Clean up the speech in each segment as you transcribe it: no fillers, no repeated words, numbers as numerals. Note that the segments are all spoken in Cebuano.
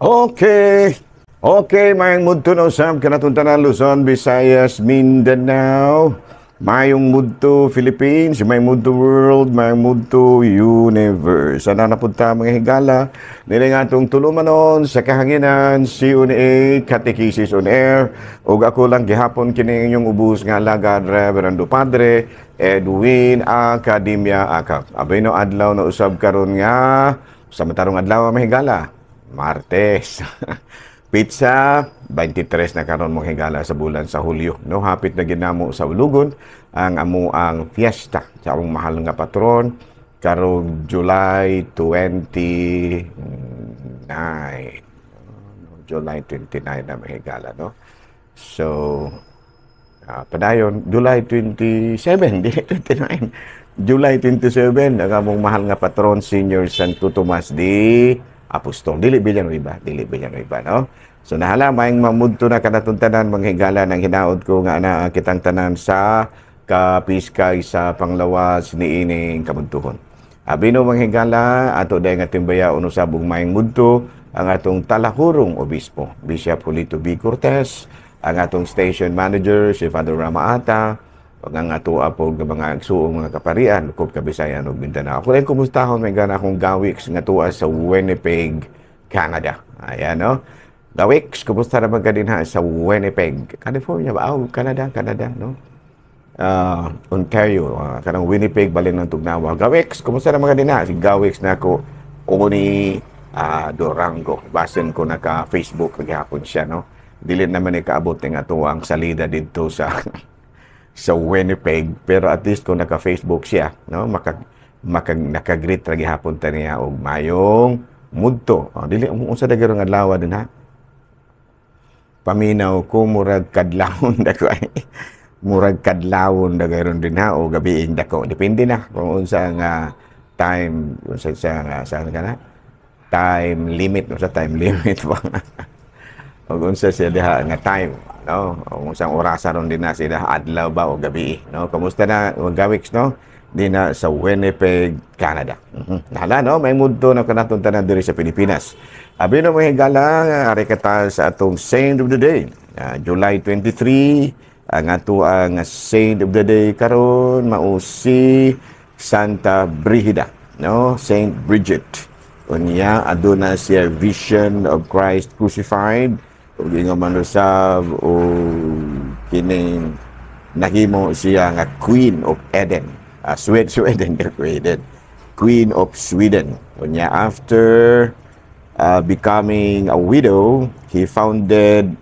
Okay. Okay, maayong mudto na usab kanatong tanan, Luzon, Visayas, Mindanao. Maayong mudto Philippines, maayong mudto world, maayong mudto universe. Sana napunta, mga higala, nila nga atong tulumanon sa kahanginan, CUNA, Catechesis on Air. Ug ako lang gihapon kini inyong ubos nga alagad, Reverendo Padre Edwin Academia Acap. Abay no, adlaw na usab karon nga sa matarong adlaw, mga higala, Martes. Petsa 23 na karon, mga higala, sa bulan sa Hulyo, no? Hapit na ginamo sa ulugon ang amo ang fiesta sa among mahal nga patron karong July 29. July 29 na, mga higala, no? So padayon July 27, di 29. July 27 ang among mahal nga patron, Senior Santo Tomas di Apostol. Dili Villanueva, dili Villanueva, no? So nahala, maayong mamudto na kanatong tanan, mga higala, ng hinaot ko nga ana kitang tanan sa kapiskay sa panglawas niining kabuntuhon. Abi no, mga higala, ato dahil nga timbaya usab og maayong mudto ang atong talahurong obispo, Bishop Julito B. Cortez, ang atong station manager, si Father Ramaata, ug ang ato apog nga mga igsuong mga kaparian, lukop Kabisayan ug Mindanao. Ako rin kumustahon may gana akong gawiks nga tuwa sa Winnipeg, Canada. Ayan, no? Gawiks, kumusta naman ka din ha sa Winnipeg? California ba? Oh, Canada, Canada, no? Ontario, kanang Winnipeg, balin ng Tugnawa. Gawiks, kumusta naman ka din ha? Si Gawiks na ako, Oni Durango. Basin ko naka-Facebook, naghapon siya, no? Dili naman ikaabot ng ato ang salida dito sa Winnipeg, pero at least kung naka-Facebook siya, no, maka, maka naka-greet ra gihapon ta niya og mayong mudto. Oh, dili unsa da gyud adlaw din ha? Paminaw ko, murag kadlawon dako ay. Murag kadlawon da gayron din ha o gabiing dako. Depende na kung unsa nga time, unsa sa nga sa kana time limit, unsa time limit ba? O unsa siya diha nga time, no? O unsang orasa ron din na sila, adlaw ba o gabi, no? Kamusta na gawiks, no? Di na sa Winnipeg, Canada. Hala, no, may mudto na kanatong tanan diri sa Pilipinas. Abi no, mga higala, ari kita sa atong Saint of the Day. July 23, ang ato ang Saint of the Day karon mao si Santa Brigida, no? Saint Bridget. Unya aduna siya vision of Christ crucified ug ingon man usab o kining nahimo siya nga Queen of Eden. Sweden, Sweden, Sweden. Queen of Sweden. Unya after becoming a widow, he founded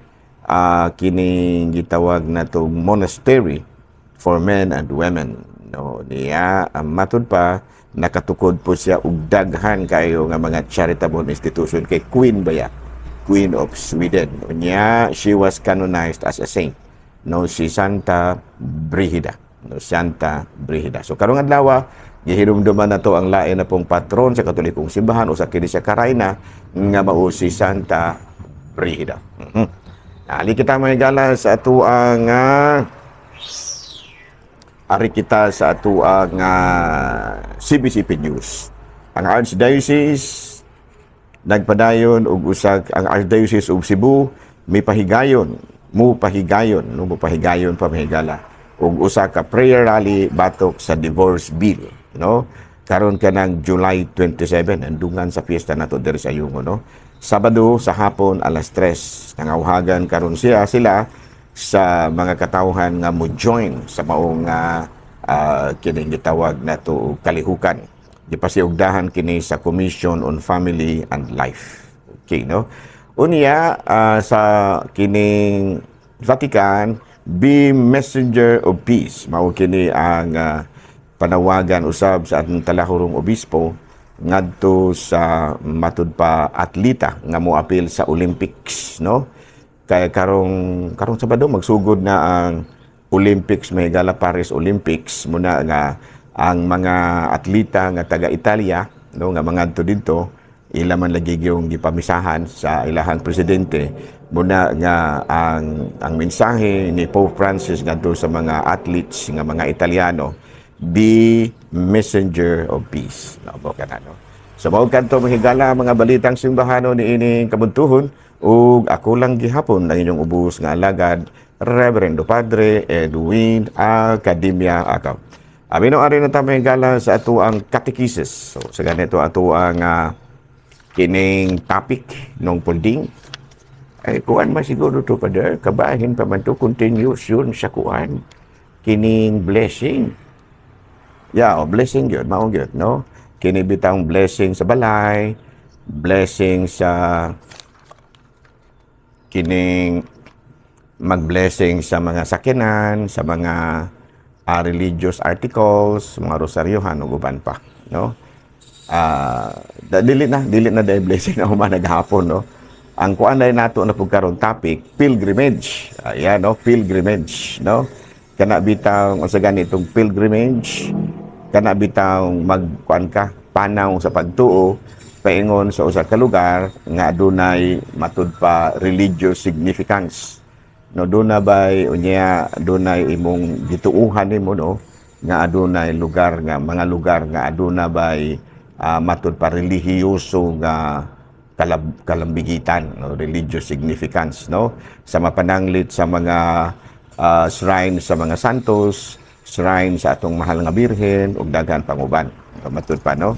kining gitawag na tong monastery for men and women. No, niya ang matud pa nakatukod po siya og daghan kayo nga mga charitable institution kay Queen ba ya? Queen of Sweden. Unya she was canonized as a saint. No, si Santa Brigida. No, Santa Brigida. So karong adlaw gihinumduman na to ang lain na pong patron sa Katolikong simbahan, usa kini siya ka rayna nga mao si Santa Brigida. Ali kita, mga higala, sa atuang ari kita sa atuang CBCP News. Ang Archdiocese nagpadayon og usag ang Archdiocese of Cebu may pahigayon, mo pahigayon, no, mo pahigayon pa, mga higala, og usa ka prayer rally batok sa divorce bill, no? Karon kanang July 27, andungan sa fiesta nato diri sa Ayungon, no? Sabado sa hapon alas 3, nangawhagan karon siya sila sa mga katawhan nga mo join sa maong kining gitawag nato kalihukan. Gipasiugdahan kini sa Commission on Family and Life. Okay, no? Unya sa kining Vatican, be messenger of peace. Mao kini ang panawagan usab sa atong talahurong obispo ngadto sa matud pa atleta nga moapil sa Olympics, no? Kay karong karong Sabado magsugod na ang Olympics, mga higala, Paris Olympics. Muna nga ang mga atleta nga taga Italia, no, nga mangadto didto, ila man lagi yung gipamisahan sa ilahang presidente. Muna nga ang mensahe ni Pope Francis ngadto sa mga athletes nga mga Italiano, be messenger of peace, no? Bo kana, no? So mao kadto, mga higala, mga balitang simbahano niining kabuntuhon, ug ako lang gihapon ang inyong ubos nga alagad, Reverendo Padre Edwin Academia Akaw. Amino ari na ta, mga higala, sa ato ang catechesis. So sa ganito ato ang kining topic nung punding ay kuan man siguro to, Father, kabahin pa man to, continuation sa kuan kining blessing. Yeah, oh, blessing yun, mao gyud, no? Kini bitang blessing sa balay, blessing sa kining mag-blessing sa mga sakyanan, sa mga religious articles, mga rosaryohan ug uban pa, no? Dili na dahil blessing na human naghapon, no? Ang kuan na nato na pud karon topic, pilgrimage. Ayan, no, pilgrimage, no? Kana bitang unsa ganitong pilgrimage, kana bitang magkuan ka, panaw sa pagtuo paingon sa usa ka lugar nga adunay matud pa religious significance, no? Duna bay unya dunay imong gituuhan nimo, no, nga adunay lugar nga mga lugar nga aduna bay matud pa relihiyoso nga kalambigitan, no, religious significance, no, sa mapananglit sa mga shrine sa mga santos, shrine sa atong mahal nga Birhen ug daghan pang uban. Matud pa, no.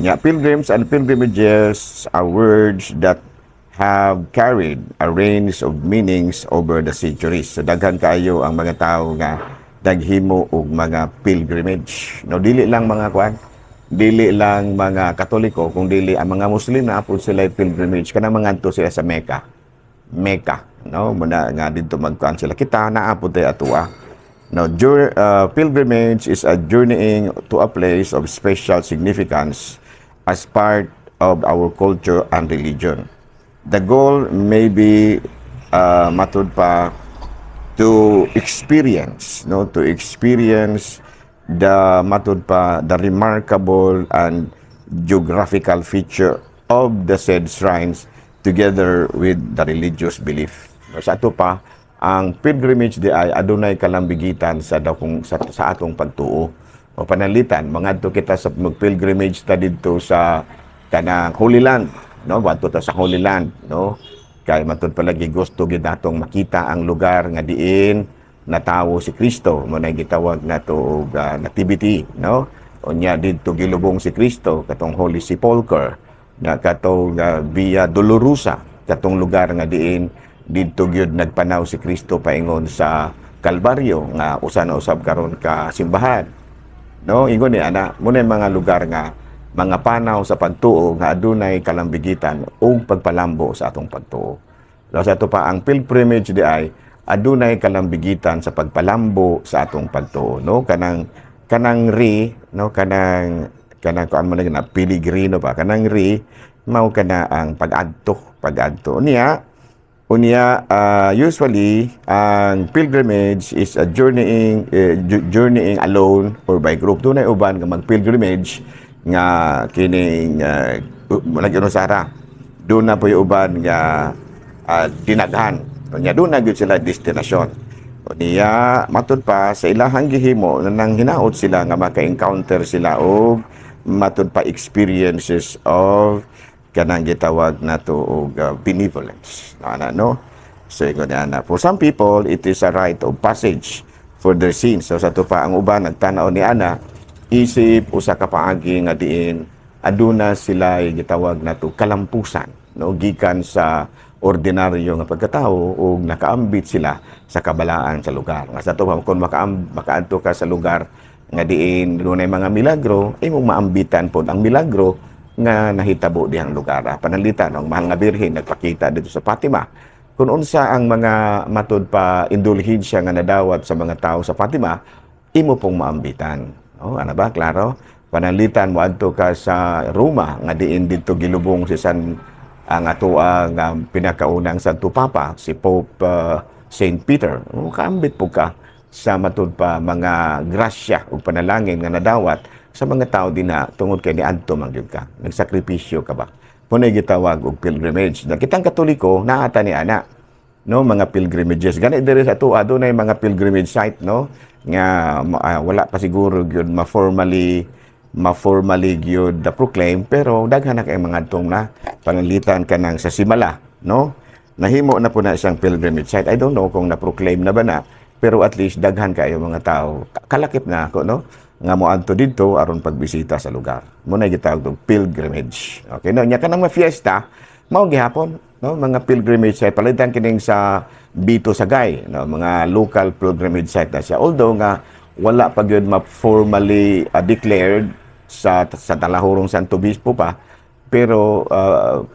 Nya, pilgrims and pilgrimages are words that have carried a range of meanings over the centuries. So daghan kaayo ang mga tao nga naghimo og mga pilgrimage. No, dili lang mga kuan, dili lang mga Katoliko, kung dili ang mga Muslim na apod sila pilgrimage, kanang mangadto sila sa Mecca. Mecca, no? Muna nga didto magkuan sila. Kita naa pod tay atua. No, pilgrimage is a journeying to a place of special significance as part of our culture and religion. The goal may be matud pa to experience, no, to experience the matud pa the remarkable and geographical feature of the said shrines together with the religious belief. No, sa ato pa, ang pilgrimage di ay adunay kalambigitan sa dakong sa atong pagtuo. O pananglitan, mangadto kita sa mag-pilgrimage ta didto sa kanang Holy Land, no? Wadto ta sa Holy Land, no? Kay matud palagi gusto gid natong makita ang lugar nga diin natawo si Kristo, mo na gitawag nato og nativity, no? Unya didto gilubong si Kristo, katong Holy Sepulchre, na katong Via Dolorosa, katong lugar nga diin didto gyud nagpanaw si Kristo paingon sa Kalbaryo nga usa na usab karon ka simbahan. No, ingon ni ana, muna yung mga lugar nga mga panaw sa pagtuo nga adunay kalambigitan ug pagpalambo sa atong pagtuo. So, sa ato pa ang pilgrimage di ay adunay kalambigitan sa pagpalambo sa atong pagtuo, no? Kanang ri, no, kanang kuan mo na piligrino pa, kanang ri mao kana ang pag-adto niya. Unya, usually, ang pilgrimage is a journeying alone or by group. Dunay uban nga mag-pilgrimage nga kining lagi sara. Duna poy uban nga dinaghan. Unya doon na gyud sila destinasyon. Unya matud pa sa ilahang gihimo na nang hinaot sila nga maka-encounter sila og matud pa experiences of kanang gitawag nato og benevolence. Ana, no? So ingon niya na, for some people it is a rite of passage for their sins. So sa ato pa ang uban nagtanaw ni ana isip usa ka paagi nga diin aduna sila gitawag nato kalampusan, no, gikan sa ordinaryo nga pagkatao ug nakaambit sila sa kabalaan sa lugar. Nga sa ato pa kung makaadto ka sa lugar nga diin dunay mga milagro, imong maambitan pod ang milagro nga nahitabo dihang lugar. Pananglitan, ang mahal nga Birhen nagpakita dito sa Fatima. Kung unsa ang mga matud pa indulhensya nga nadawat sa mga tao sa Fatima, imo pong maambitan. Oh, ano ba? Klaro? Pananglitan, moadto ka sa Roma nga diin didto gilubong si San ang atoang pinakaunang Santo Papa, si Pope Saint Peter. Oh, kaambit po ka sa matud pa mga grasya ug panalangin nga nadawat sa mga tao dinha tungod kay niadto man gyud ka. Nagsakripisyo ka ba? Mao gitawag og pilgrimage. Na kitang Katoliko naata ni ana, no, mga pilgrimages. Gani diri sa atoa adunay mga pilgrimage site, no, nga wala pa siguro gyud ma-formally ma-formally gyud na proclaim, pero daghan na kay mga adtong na pananglitan kanang sa Simala, no? Nahimo na po na siyang pilgrimage site. I don't know kung na-proclaim na ba na, pero at least daghan kayo mga tao. Kalakip na ako, no? Nga moadto didto aron pagbisita sa lugar. Mao na gitawag og pilgrimage. Okay, no? Nya kanang mga fiesta, mao gihapon, no? Mga pilgrimage site palitan kining sa Bito Sagay, no? Mga local pilgrimage site na siya. Although nga wala pa gyud ma-formally declared sa Talahurong Santo Obispo pa, pero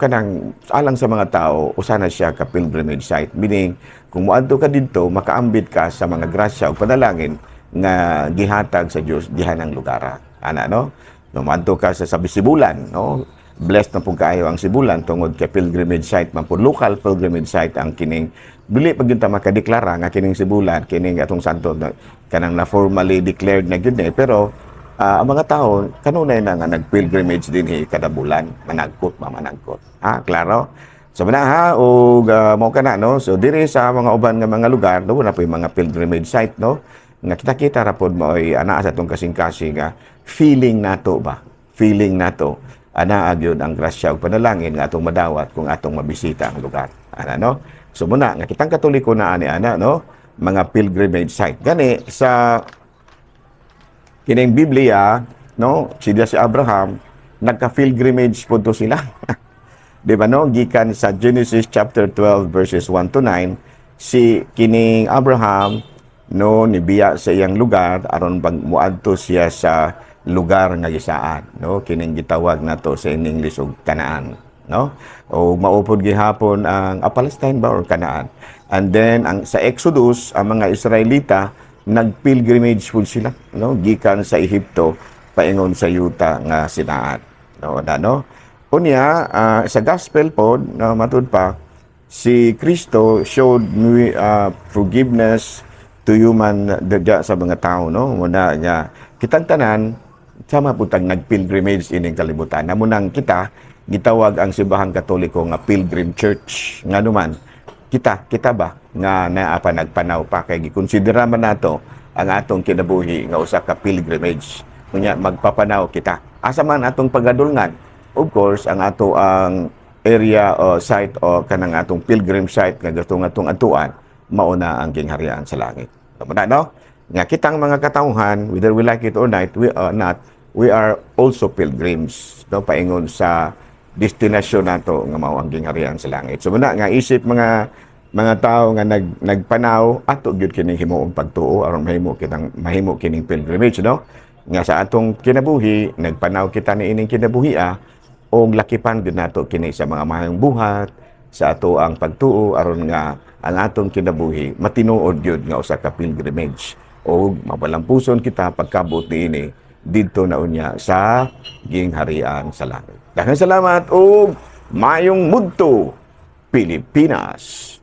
kanang alang sa mga tao, usa na siya ka pilgrimage site, meaning kung moadto ka didto, makaambit ka sa mga grasya o panalangin nga gihatag sa Dios diha ng lugar ana, no? Moadto ka sa Sibulan, no? Blessed na pud kaayo ang Sibulan tungod kay pilgrimage site man pud, local pilgrimage site ang kining. Dili pag gyud ta makadeklara nga kining Sibulan, kining atong santo na, kanang na formally declared na gyud ni, pero ang mga tao kanunay na nga nag-pilgrimage dinhi kada bulan, managkot ma managkot. Ha, klaro? So mana ha, og mao kana, no. So diri sa mga uban nga mga lugar, do na po yung mga pilgrimage site, no? Nga kita-kita ra pod maoy ana sa atong kasing-kasing nga feeling nato ba? Feeling nato ana gyud ang grasya ug panalangin nga atong madawat kung atong mabisita ang lugar. Ana, no? So muna nga kitang Katoliko na ani ana, no? Mga pilgrimage site. Gani sa kining Biblia, no, si Abraham, nagka-pilgrimage po to sila. Di ba, no? Gikan sa Genesis chapter 12 verses 1 to 9, si kining Abraham, no, nibiya sa iyang lugar aron pag muadto siya sa lugar nga gisaad, no? Kining gitawag nato sa in English og Canaan, no? O maupod gihapon ang Palestine ba or Canaan. And then ang sa Exodus, ang mga Israelita nagpilgrimage pud sila, no? Gikan sa Ehipto paingon sa yuta nga sinaad, no? Na, no? Unya sa gospel pod, no, matud pa si Kristo showed me, forgiveness to human dadya sa mga tao, no? Muna niya kitang tanan sama pud tag nagpilgrimage ining kalibutan. Amo nang kita gitawag ang Simbahang Katoliko nga Pilgrim Church, ngano man kita kita ba nga naa pa, nagpanaw pa, kay gikonsidera man nato ang atong kinabuhi nga usa ka pilgrimage. Unya magpapanaw kita, asa man atong pagadulngan? Of course, ang ato ang area o site o kanang atong pilgrim site nga gusto nga atong atuan, mao na ang gingharian sa langit. Tama na, no? Nga kitang mga katawhan, whether we like it or not, we are not, we are also pilgrims, no, paingon sa destinasyon nato nga mao ang gingharian sa langit. So muna nga isip mga tao nga nagpanaw, ato gyud kining himuong pagtuo aron mahimo kining pilgrimage, no? Nga sa atong kinabuhi, nagpanaw kita ni ining kinabuhi og lakipan gyud nato kini sa mga mahayong buhat sa ato ang pagtuo aron nga ang atong kinabuhi matinuod gyud nga usa ka pilgrimage o mabalampuson kita pagkabot niini didto na unya sa gingharian sa langit. Daghang salamat ug mayong mudto, Pilipinas.